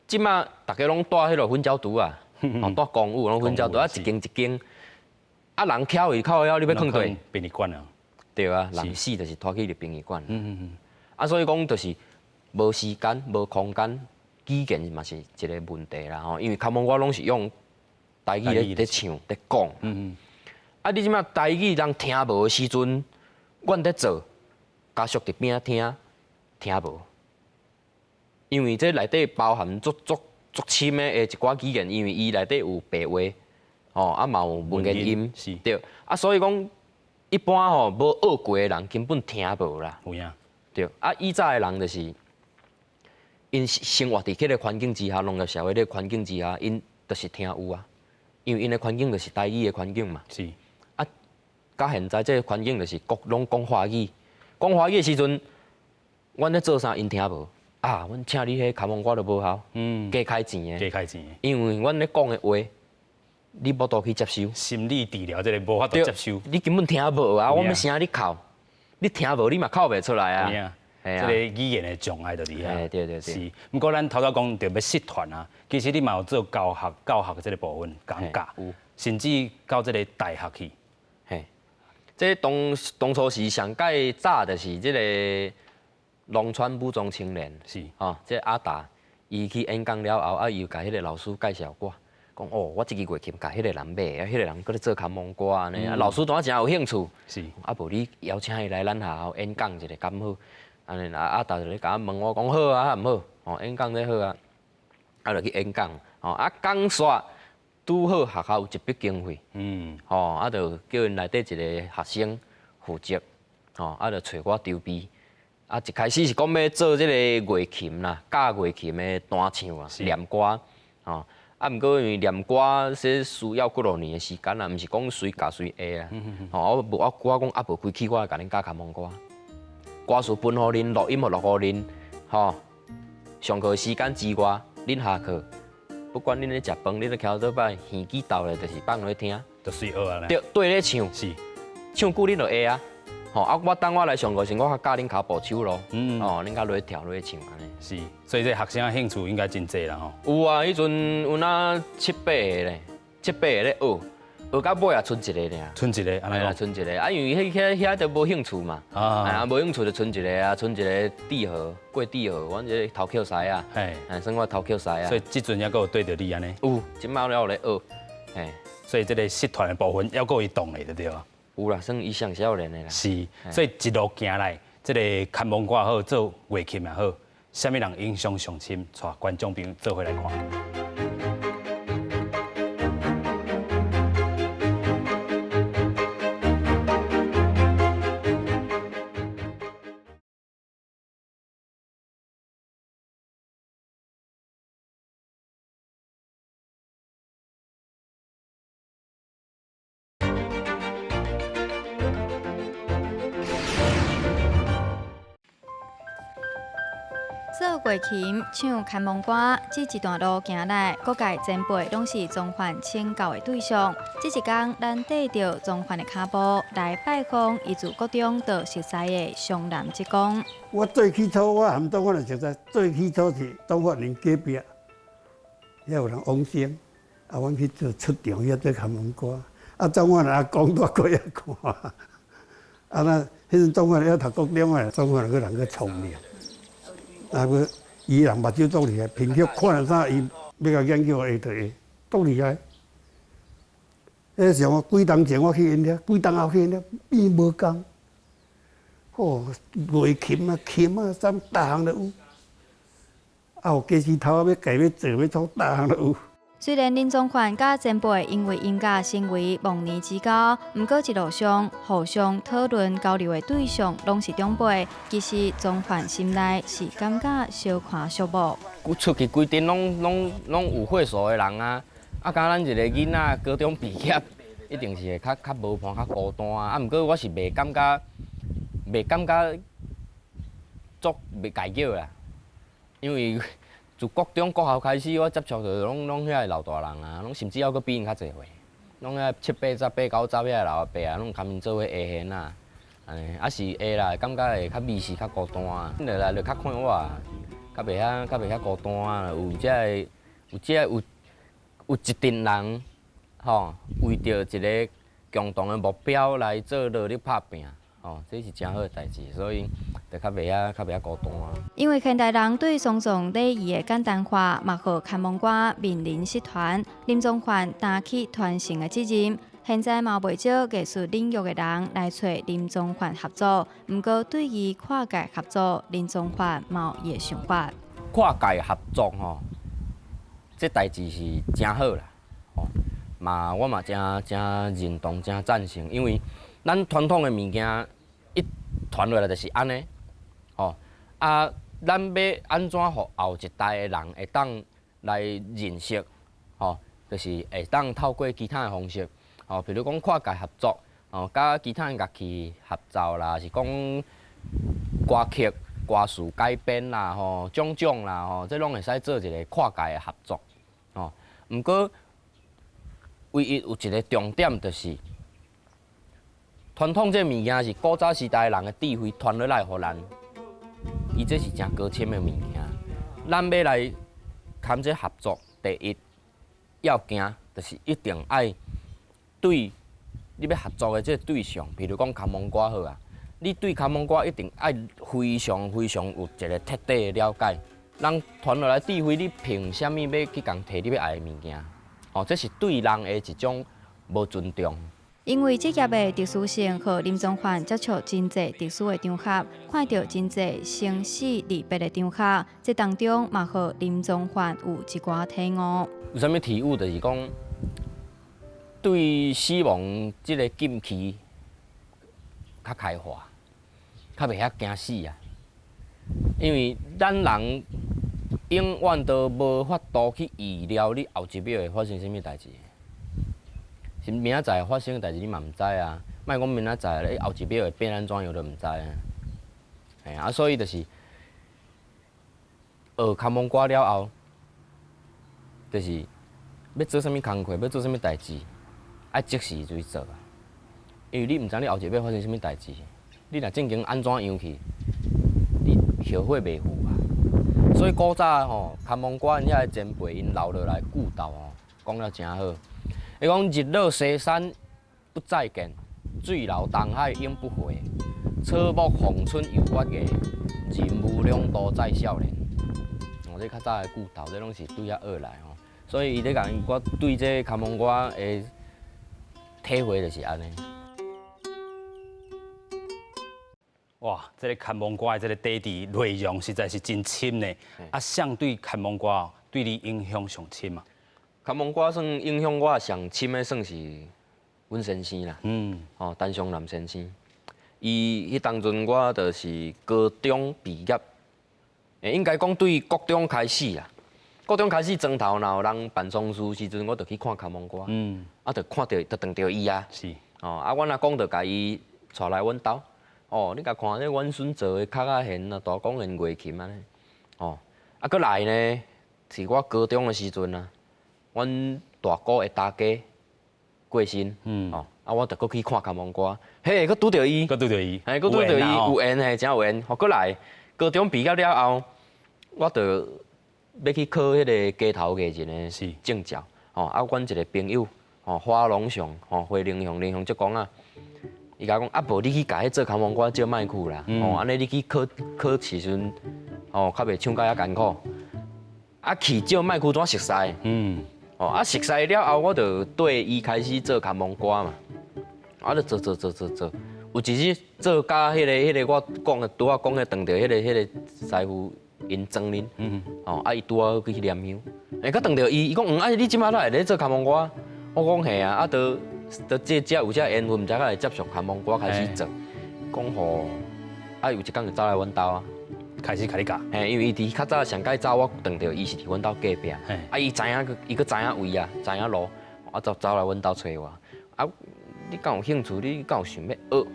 Speaker 3: 這馬逐家攏蹛彼落粉膠櫥啊，哦，蹛公寓攏粉膠櫥啊，一間一間，啊，人徛位靠了，你欲囥佗？
Speaker 1: 殯儀館啊。
Speaker 3: 對啊，人死就是拖去入殯儀館。啊，所以講就是無時間、無空間，語言嘛是一个問題啦吼。因為較罔我攏是用台語咧唱、咧講。啊，你這馬台語人聽無的時陣，阮咧做，家屬佇邊仔聽，聽無。因為這內底包含足足足深的一寡語言，因為伊內底有白話，吼，啊嘛有文言音，對，啊所以講一般吼無學過的人根本聽無啦。
Speaker 1: 有影。
Speaker 3: 對，啊以早的人就是，𪜶生活佇彼个環境之下，農業社會的環境之下，𪜶就是聽有啊，因為𪜶的環境就是台語的環境嘛。啊，佮現在這个環境就是國攏講華語，講華語的時陣，阮咧做啥𪜶聽無。啊，阮請你彼牽亡歌都無效，加開錢的，
Speaker 1: 加開錢。
Speaker 3: 因為阮咧講的話，你無度去接受。
Speaker 1: 心理治療這个無法度接受。
Speaker 3: 你根本聽無啊！我欲聲你哭，你聽無，你嘛哭袂出來啊。
Speaker 1: 這个語言的障礙就佇遐。
Speaker 3: 對對對。
Speaker 1: 是，毋過咱頭拄講著欲失傳啊，其實你嘛有做教學、教學這个部分講教，甚至到這个大學去。
Speaker 3: 嘿，這當初是上蓋早就是這个農村武裝青年，吼，這阿達，伊去演講了後，啊，伊又共彼个老師介紹我，講哦，我這支月琴共彼个人買，啊，彼个人閣咧做牽亡歌按呢，啊，老師當誠有興趣，啊，無你邀請伊來咱學校演講一下敢好？按呢，啊，阿達就咧共我問我講好啊，毋好？吼，演講這好啊，啊，就去演講，吼，啊，講煞拄好學校有一筆經費，吼，啊，就叫𪜶內底一个學生負責，吼，啊，就揣我籌備。啊，一開始是講欲做這个月琴啦，教月琴的彈唱啊，念歌，吼。啊，毋過因為念歌這需要幾落年的時間啦，毋是講隨教隨會啊。吼，我無我我講啊，無規氣，我來共恁教牽亡歌。歌詞分予恁，錄音予錄予恁，吼。上課時間之外，恁下課，不管恁咧食飯，恁咧騎倒擺，耳機鬥咧，就是放落去聽，
Speaker 1: 就隨學啊。
Speaker 3: 對，對咧唱，唱久恁就會啊。吼啊！我等我來上課時，我較教恁跤步手路，哦，恁較落去跳落去唱按呢。
Speaker 1: 是，所以這學生興趣應該真濟啦吼。
Speaker 3: 有啊，彼陣有若七八個咧，七八個咧學，
Speaker 4: 學到尾也賰一个爾。
Speaker 1: 賰一个，按呢
Speaker 4: 講？賰一个，啊，因為彼遐遐就無興趣嘛，啊，無興趣就賰一個啊，賰一個志和郭志和，阮這個頭扣師啊，算我頭扣師啊。
Speaker 1: 所以這陣猶閣有對著你按呢？
Speaker 4: 有，這擺了有咧學，嘿。
Speaker 1: 所以這個失傳的部分猶閣有伊動的，對對？
Speaker 4: 有啦，算伊上少年的啦。
Speaker 1: 是，所以一路行來，這個牽亡歌也好，做月琴也好，啥物人影響上深？帶觀眾朋友做伙來看。
Speaker 2: 做月琴、唱牽亡歌，這一段路行來，各界前輩攏是宗範請教的對象。這一工，咱綴著宗範的跤步來拜訪伊自國中就熟似的湘南職工。
Speaker 5: 我最起初，我含宗範就熟似，最起初是宗範𪜶隔壁，遐有人往生，啊，阮去做出場遐做牽亡歌，啊，宗範阿公蹛過遐看，啊那彼陣宗範猶讀國中的，宗範閣人閣聰明。啊！閣伊人目睭足厲害，憑著看了啥，伊欲共研究會就會，足厲害。彼時我幾冬前我去𪜶遐，幾冬後去𪜶遐，變無仝。吼，月琴啊、琴啊，啥物逐項都有。啊，有家私頭仔欲改欲做欲創，逐項都有。
Speaker 2: 雖然林宗範佮前輩因為音樂成為忘年之交，毋過一路上互相討論交流的對象攏是長輩。其實宗範心內是感覺小看寂寞。
Speaker 3: 出去規陣攏有歲數的人啊，啊，敢咱一個囡仔高中畢業，一定是會較較無伴、較孤單啊。啊，毋過我是袂感覺，袂感覺足袂家叫啦，因為。自國中、國校開始，我接觸著攏攏遐个老大人啊，攏甚至猶閣比𪜶較濟歲，攏遐七八十、八九十遐个老阿伯啊，攏共𪜶做伙下弦啊，按呢，啊是會啦，感覺會較迷失、較孤單啊。落來就較快活，較袂遐、較袂遐孤單啊。有這个、有這個、有有一陣人，吼，為著一个共同的目標來做努力拍拚。哦，這是誠好的代誌，所以就較袂遐較袂遐孤單啊。
Speaker 2: 因為現代人對喪葬禮儀的簡單化，嘛予牽亡歌面臨失傳。林宗範擔起傳承的責任。現在嘛袂少藝術領域的人來揣林宗範合作，毋過對於跨界合作，林宗範嘛有伊的想法。
Speaker 3: 跨界合作吼，這代誌是誠好啦，吼嘛我嘛誠誠認同、誠贊成，因為咱傳統的物件。一傳落來就是按呢，吼啊！咱欲按怎予後一代的人會當來認識，吼，就是會當透過其他的方式，吼，比如講跨界合作，吼，佮其他的樂器合奏啦，是講歌曲、歌詞改編啦，吼，種種啦，吼，這攏會使做一個跨界的合作，吼。毋過，唯一有一個重點就是。傳統這物件是古早時代人的智慧傳落來予咱，伊這是誠高深的物件。咱欲來參這合作，第一要件就是一定愛對你欲合作的這個對象，比如講牽亡歌好啊，你對牽亡歌一定愛非常非常有一個徹底的了解。人傳落來智慧，你憑啥物欲去共提你欲愛的物件？哦，這是對人的一種無尊重。
Speaker 2: 因為職業的特殊性，予林宗範接觸真濟特殊的場合，看著真濟生死離別的場合，這當中嘛，予林宗範有一寡體悟。
Speaker 3: 有啥物體悟？就是講對死亡這个禁區較開化，較袂遐驚死啊。因為咱人永遠都無法度去預料你後一秒會發生啥物代誌。是明仔載發生的代誌，你嘛毋知啊。莫講明仔載，你後一秒會變按怎樣都毋知啊。嘿啊，所以就是學牽亡歌了後，就是欲做啥物工課，欲做啥物代誌，愛即時就去做啊。因為你毋知你後一秒發生啥物代誌，你若正經按怎樣去，你後悔袂赴啊。所以古早吼，牽亡歌𪜶遐个前輩𪜶留落來句逗吼，講了誠好。伊講日落西山不再見，水流東海永不回。草木逢春又發芽，人無兩途再少年。哦，這較早的句頭，這攏是對遐學來吼。所以伊咧共我對這個牽亡歌的體會就是按呢。
Speaker 1: 哇，這個牽亡歌的這個底蘊內容實在是真深呢。啊，誰對牽亡歌對你影響上深啊？
Speaker 3: 牽亡歌算影響我上深的，算是阮先生啦。哦，陳松南先生。伊彼當陣我就是高中畢業，應該講對國中開始啊。國中開始莊頭若有人辦喪事時陣，我就去看牽亡歌。啊，就看著，就撞著伊啊。哦，啊，阮阿公就共伊帶來阮兜。哦，你共看這阮孫做的殼仔弦啊，大管弦、月琴按呢。哦，啊，閣來呢，是我高中的時陣啊，阮大姑的大家過身。哦，啊，我就閣去看牽亡歌，嘿，閣拄著伊。
Speaker 1: 閣拄著伊。
Speaker 3: 嘿，閣拄著伊，有緣嘿，真有緣。予閣來，高中畢業了後，我就欲去考彼个街頭藝人的證照。哦，啊，阮一个朋友，哦，花龍雄，哦，花玲雄，玲雄則講啊。伊共我講，啊無你去共彼做牽亡歌借麥去啦，哦，按呢你去考考試時陣，哦，較袂唱甲遐艱苦。啊，去借麥去怎熟似？哦，啊熟似了後，我就對伊開始做牽亡歌嘛。啊，就做做做做做，有一日做甲彼个我講的拄仔講的，撞著彼个師傅𪜶莊恁，哦，啊伊拄仔好去念香，欸，閣撞著伊，伊講，啊你這擺哪會咧做牽亡歌？我講嘿啊，啊都。就這這有這緣分，才會接觸牽亡歌開始做。講吼，啊有一工就走來阮兜啊，
Speaker 1: 開始共你教。
Speaker 3: 嘿，因為伊佇較早上蓋早我撞著伊是佇阮兜隔壁。啊，伊知影，伊閣知影位啊，知影路，啊就走來阮兜揣我。啊，你敢有興趣？你敢有想欲學？我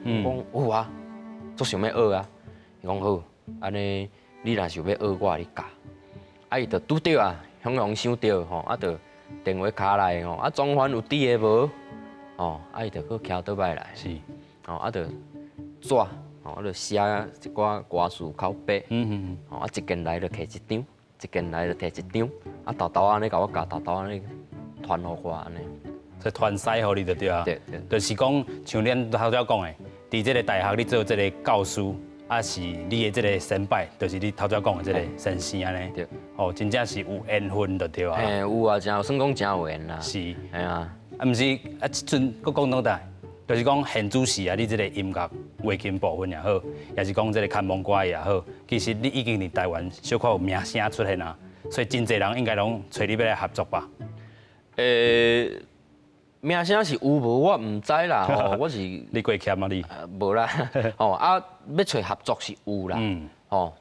Speaker 3: 講有啊，足想欲學啊。伊講好，按呢你若想欲學，我共你教。啊，伊就拄著啊，雄雄想著吼，啊就電話敲來吼，啊莊凡有佇的無？哦，啊伊就閣騎倒擺來，哦，啊就紙，哦，啊就寫一寡歌詞口白，哦，啊一件來就摕一張，一件來就摕一張，啊沓沓按呢共我教，沓沓按呢傳予我按呢。
Speaker 1: 這傳師予你就對啊，
Speaker 3: 對對，
Speaker 1: 就是講像恁頭拄仔講的，佇這個大學你做這個教師，啊是你的這個先輩，就是你頭拄仔講的這個先生按呢。
Speaker 3: 對。
Speaker 1: 哦，真正是有緣分就對啊。
Speaker 3: 嘿，有啊，真算講真有緣啦。嘿啊。
Speaker 1: 啊，毋是啊，這陣閣講倒來，就是講現主時啊，你這個音樂樂琴部分也好，也是講這個牽亡歌也好，其實你已經佇台灣小可有名聲出現啊，所以真濟人應該攏揣你欲來合作吧？
Speaker 3: 名聲是有無我毋知啦，吼，我是
Speaker 1: 你過謙啊你？
Speaker 3: 無啦，吼啊，欲揣合作是有啦，吼，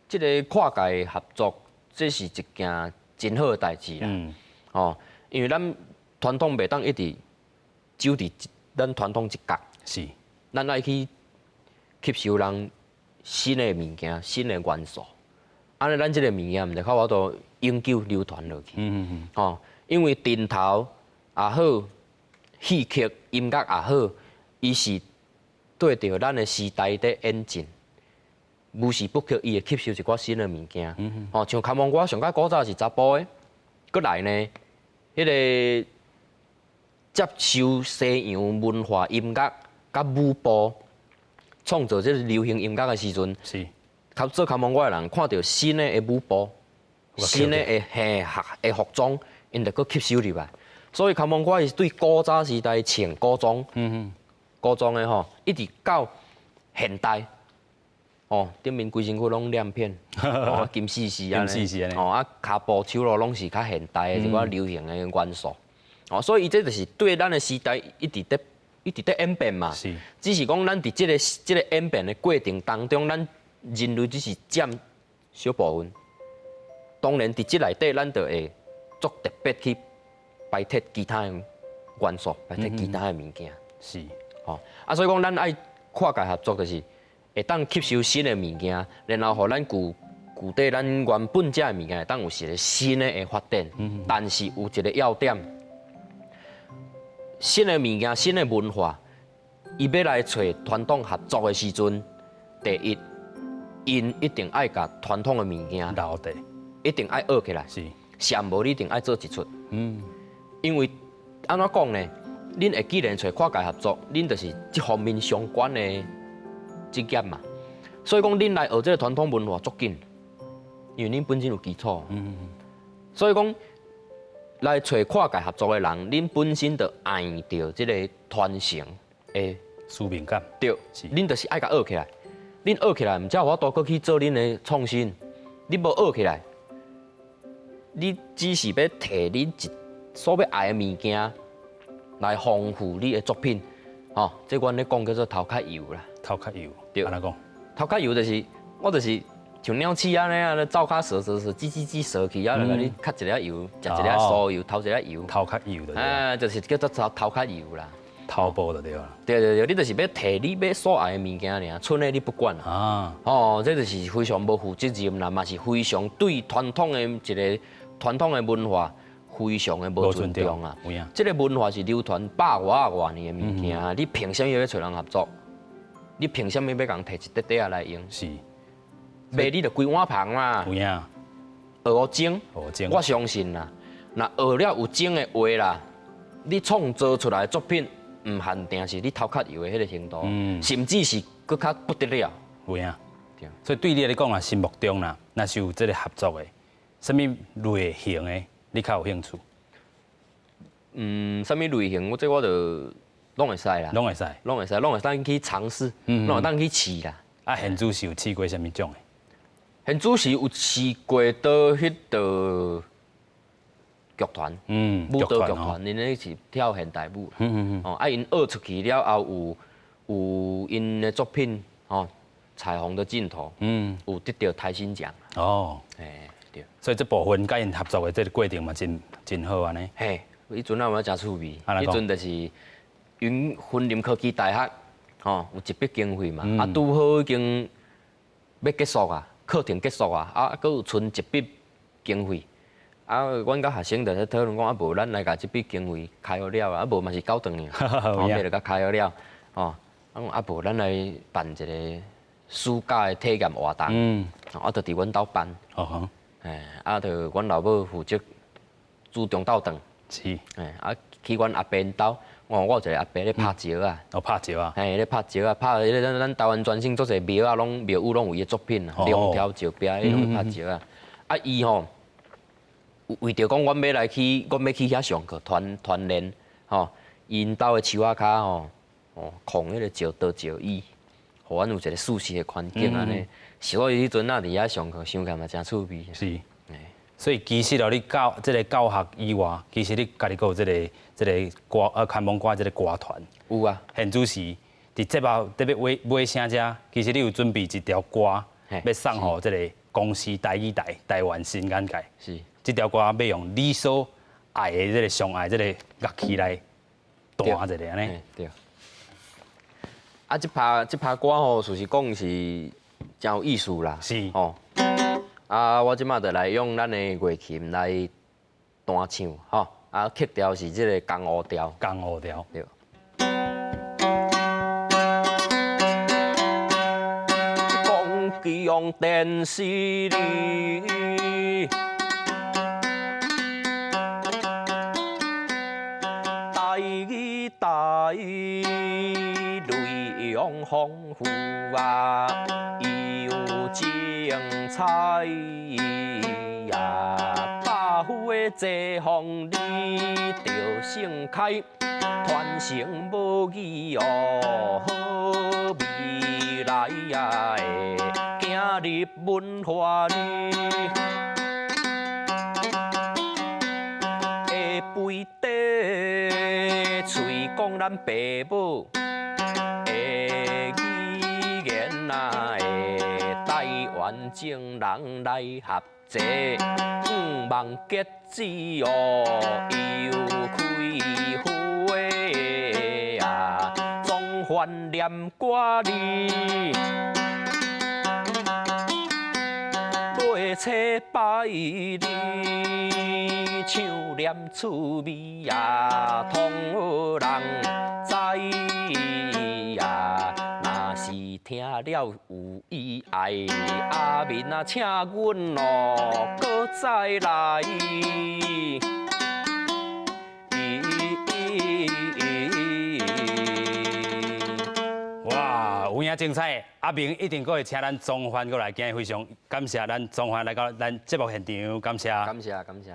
Speaker 3: 這个跨界合作，這是一件真好的代誌啦，吼，因為咱傳統袂當一直守佇咱傳統一角，咱愛去吸收人新的物件、新的元素，按呢咱這个物件毋就較有法度永久流傳落去，吼，因為陣頭也好，戲曲音樂也好，伊是對著咱的時代佇演進，無時不刻伊會吸收一寡新的物件。吼，像牽亡歌上較古早是查埔的，閣來呢，彼个接受西洋文化音樂佮舞步，創造這个流行音樂的時陣，較做牽亡歌的人看著新的舞步，新的嘿的服裝，𪜶就閣吸收入來。所以牽亡歌是對古早時代穿古裝，古裝的吼，一直到現代，哦，頂面規身軀攏亮片，哦，金絲絲按呢，哦，啊，跤步手路攏是較現代的一寡流行的元素，哦，所以這就是對咱的時代一直佇一直佇演變嘛。只是講咱佇這个演變的過程當中，咱人類只是佔小部分。當然佇這內底，咱就會足特別去排斥其他的元素，排斥其他的物件。吼，啊，所以講咱愛跨界合作，就是會當吸收新的物件，然後予咱舊舊底咱原本這的物件會當有一个新的的發展。但是有一个要點，新的物件、新的文化，伊欲來揣傳統合作的時陣，第一，𪜶一定愛共傳統的物件
Speaker 1: 留底，
Speaker 3: 一定愛學起來。上無你一定愛做一出。因為按怎講呢？恁會既然揣跨界合作，恁就是這方面相關的職業嘛。所以講，恁來學這个傳統文化足緊，因為恁本身有基礎。所以講，來揣跨界合作的人，恁本身就愛著這个傳承的
Speaker 1: 使命感。
Speaker 3: 對，恁就是愛共學起來。恁學起來，毋才有法度閣去做恁的創新。你無學起來，你只是欲提恁一所欲愛的物件來豐富你的作品。吼，這阮咧講叫做頭殼油啦。
Speaker 1: 頭殼油，
Speaker 3: 對。
Speaker 1: 按怎講？
Speaker 3: 頭殼油就是，我就是像鳥鼠按呢按呢走較踅踅踅，吱吱吱踅去，啊，就共你吸一粒油，食一粒酥油，偷一粒油。
Speaker 1: 頭殼油就對。
Speaker 3: 啊，就是叫做頭頭殼油啦。
Speaker 1: 偷步就對啦。
Speaker 3: 對對對，你就是欲提你欲所愛的物件爾，賰的你不管啊。哦，這就是非常無負責任啦，嘛是非常對傳統的一个傳統的文化非常的無尊重啊。這个文化是流傳百外外年的物件，你憑啥物欲揣人合作？你憑啥物欲共提一塊塊仔來用？
Speaker 1: 是，
Speaker 3: 賣你就規碗芳嘛。
Speaker 1: 有影。
Speaker 3: 學精，
Speaker 1: 學精。
Speaker 3: 我相信啦，若學了有精的話啦，你創造出來的作品，毋限定是你頭殼油的彼个程度，甚至是閣較不得了。
Speaker 1: 有影。所以對你來講啊，心目中啦，若是有這个合作的，啥物類型的，你較有興趣？
Speaker 3: 嗯，啥物類型，我這我就攏會使啦。
Speaker 1: 攏會使，
Speaker 3: 攏會使，攏會當去嘗試，攏會當去試啦。
Speaker 1: 啊，現主時有試過啥物種的？
Speaker 3: 現主時有試過佗彼个劇團，舞蹈劇團，𪜶咧是跳現代舞。哦，啊，𪜶學出去了後，有𪜶的作品，哦，彩虹的盡頭，有得著台新獎。
Speaker 1: 哦，
Speaker 3: 嘿，對。
Speaker 1: 所以這部分佮𪜶合作的這个過程嘛，真真好按呢。
Speaker 3: 嘿，彼陣啊，我誠趣味。彼陣就是雲林科技大學，吼，有一筆經費嘛，啊，拄好已經欲結束啊，課程結束啊，啊，閣有賰一筆經費，啊，阮佮學生就咧討論講，啊，無咱來共這筆經費開予了啊，啊，無嘛是繳轉去，吼，欲就共開予了，吼，啊，講啊，無咱來辦一个暑假的體驗活動，啊，就佇阮兜辦，嘿，啊，就阮老母負責煮中晝頓，嘿，啊，去阮阿伯𪜶兜。哦，我有一个阿伯咧拍石仔。
Speaker 1: 哦，拍石仔。
Speaker 3: 嘿，咧拍石仔，拍彼个咱咱台灣全省足濟廟仔攏廟宇攏有伊的作品啊，龍柱石壁彼攏拍石仔。啊，伊吼為著講阮欲來去，阮欲去遐上課團團練，吼，𪜶兜的樹仔跤吼，哦，焢彼個石桌石椅，予阮有一个舒適的環境按呢。所以彼陣仔佇遐上課，想起來嘛誠趣味。
Speaker 1: 是。所以其實哦，你教這个教學以外，其實你家己閣有這个這个歌啊，牽夢歌這个歌團。
Speaker 3: 有啊。
Speaker 1: 現主時佇節目特別尾尾聲遮，其實你有準備一條歌，欲送予這个公視台語台台灣新眼界。
Speaker 3: 是。
Speaker 1: 這條歌欲用你所愛的這个上愛這个樂器來彈一下按呢。
Speaker 3: 對。啊，這拍這拍歌吼，事實講是誠有意思啦。
Speaker 1: 是。
Speaker 3: 吼。啊，我這馬就來用咱的月琴來彈唱，吼！啊，曲調是這个江湖調。
Speaker 1: 江湖調。
Speaker 3: 對。講起電視裡，台語台內容豐富啊，又精彩呀！百夫的齊風裡著盛開，傳承無語哦，好未來呀的行入文化裡，下輩底喙講咱爸母的語言啊，台灣眾人來合齊，向望結子哦，又開花啊，總翻念歌裡，买车拜你，唱念趣味啊，通予人知啊。若是聽了有意愛，阿明啊，請阮哦，閣再來。
Speaker 1: 哇，有影精彩！阿明一定閣會請咱宗範過來，今日非常感謝咱宗範來到咱節目現場，感謝。
Speaker 3: 感謝感謝。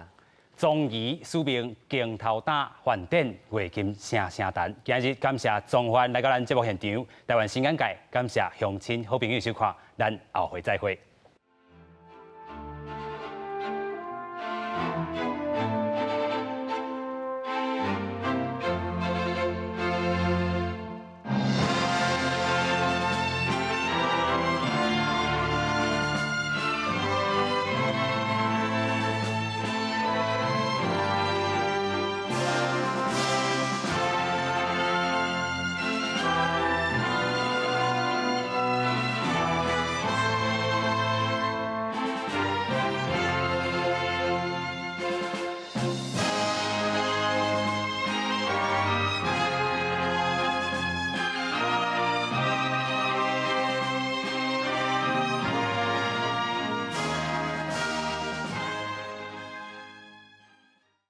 Speaker 1: 宗儀使命鏡頭膽飯店月琴聲聲彈，今日感謝宗範來到咱節目現場，台灣新眼界，感謝鄉親好朋友收看，咱後回再會。